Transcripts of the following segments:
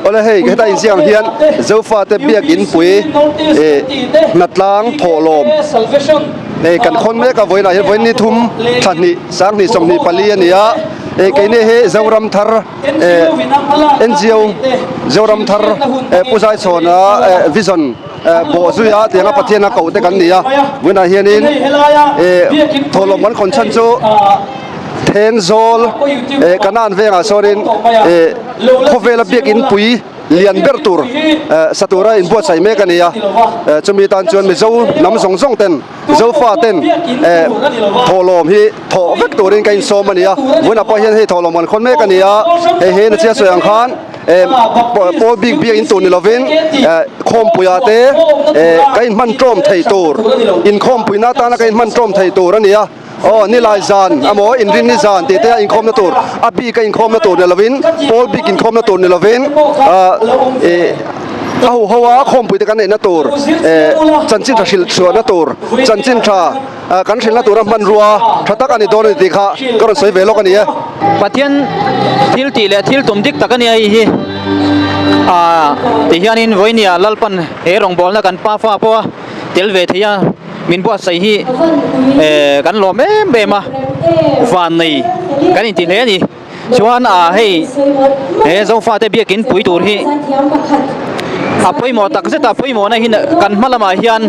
Awle hei heta inziak ang hian Zofate biakinpui ih hnatlang thawhlawm hei kan khawn mek a vawiinah hian vawiin ni thum thla hnih sanghnih 24 a ni a ih keini hi Zoram thar ih NGO Zoram thar ih Pu Zaichhawna ih vision ih bawh zui a tianga Pathian a koh te kan ni a vawiinah hianin ih thawhlawm kan khawn chhan chu. Thenzawl eh Kanan vengah sawnin eh khawvela biakin pui lian ber tur eh sa tura inbuatsaih mek a ni a eh chumi tan chuan Mizo hnam zawng zawng ten Zofa ten eh thawhlawm hi thawh vek turin ka insawm a ni a vawiinah pawh hian hei thawhlawm kan khawn mek a ni a hei hi na chhia sawi ang khan eh pawl bik biakin tur ni lovin eh khawmpuiah te eh ka inhman tlawm thei tur inkhawmpuina atana ka inhman tlawm thei tur a ni a. Aw, nilai zan emaw inrinni zan tih te a inkhawmna tur, a bik a inkhawmna tur ni lovin, pawl bik inkhawmna tur ni lovin, ah ih a huho a khawmpui te kan neihna tur, eh chanchin tha hrilh chhuahna tur, chanchin tha kan hrilhna tura hmanrua tha tak a ni dawn a ni tih kha ka rawn sawi ve lawk a ni e. Pathian thil tih leh thil tum dik tak a nia hei hi, ah tihianin vawinia Lalpan he rawngbawlna kan pafa pawha tel ve thei a. Min buatsaih hi eh kan lawm em em a van nei kan inti hle a ni chuan ah hei he Zofate biakin pui tur hi a pawimawh tak zet a pawimawhna hi kan hma lamah hian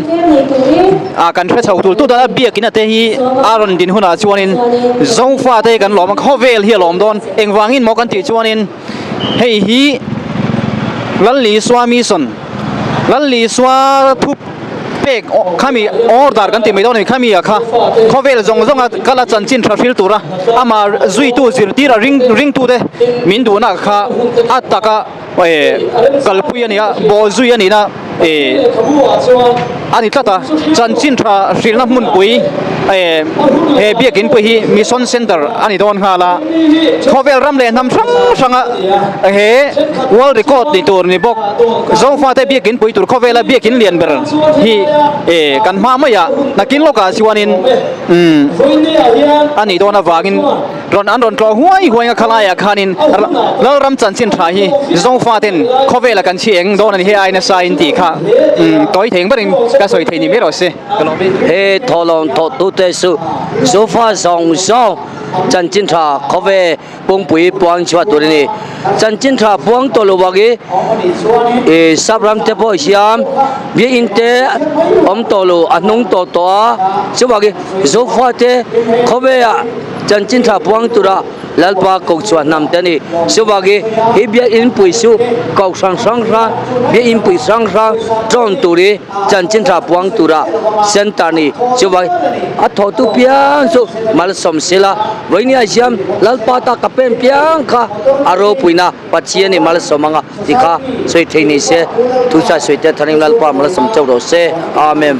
ah kan hre chho tul tut a biakin a te hi a rawn din hunah chuanin Zofate kan lawm a khawvel hi a lawm dawn engvangin maw kan tih chuanin hei hi Lallisua mission Lallisua thup. pek khami order kan tih mai dawn a ni khami ah kha khawvel zawng zawng a kal a chanchin tha hril tura amah zuitu zirtir a ring ringtu te min duhna kha a taka eh kalpui a ni a bawh zui a nihna eh a ni tlat a chanchin tha hrilhna hmunpui eh he biakin pawh hi mission center a ni dawn nghal a khawvel ram leh hnam hrang hranga he world record ni tur ni bawk. Zofate biakin pui tur khawvela biakin lian ber hi eh kan hma mai a nakin lawkah chuanin umm a nih dawn avangin rawn an rawn tlawh huai huai a khalaiah khanin Lalram chanchin tha hi Zofaten khawvela kan chhi eng dawn a ni hei ai nasa in tih kha umm tawi thei ang berin ka sawi thei ni mai rawh se ka lawm e. He thawhlawm thawhtute chu Zofa zawng zawng chanchin tha khawvel Pungpui puang chhuah tur a ni. Chanchin tha puang tawh lo bak i ih sap ram te pawh hian biakinn te awm tawh lo a hnung tawh tawh a chuvang i zofa te khawvelah chanchin tha puang tura Lalpa ko chhuah hnam te a ni. Chuvang i hi biakinn pui chu kohhran hrang hrang biakinn pui hrang hrang tawng tur i chanchin tha puang tura center a ni. Chuvang a thawhtu piang chu malsawm sela. Vawinia hian Lalpa ta ka pen piang kha a ropuina Pathian i malsawm anga ti kha sawi thei ni se, thuchai sawi te tharin Lalpa malsawm chauh rawh se. Amen.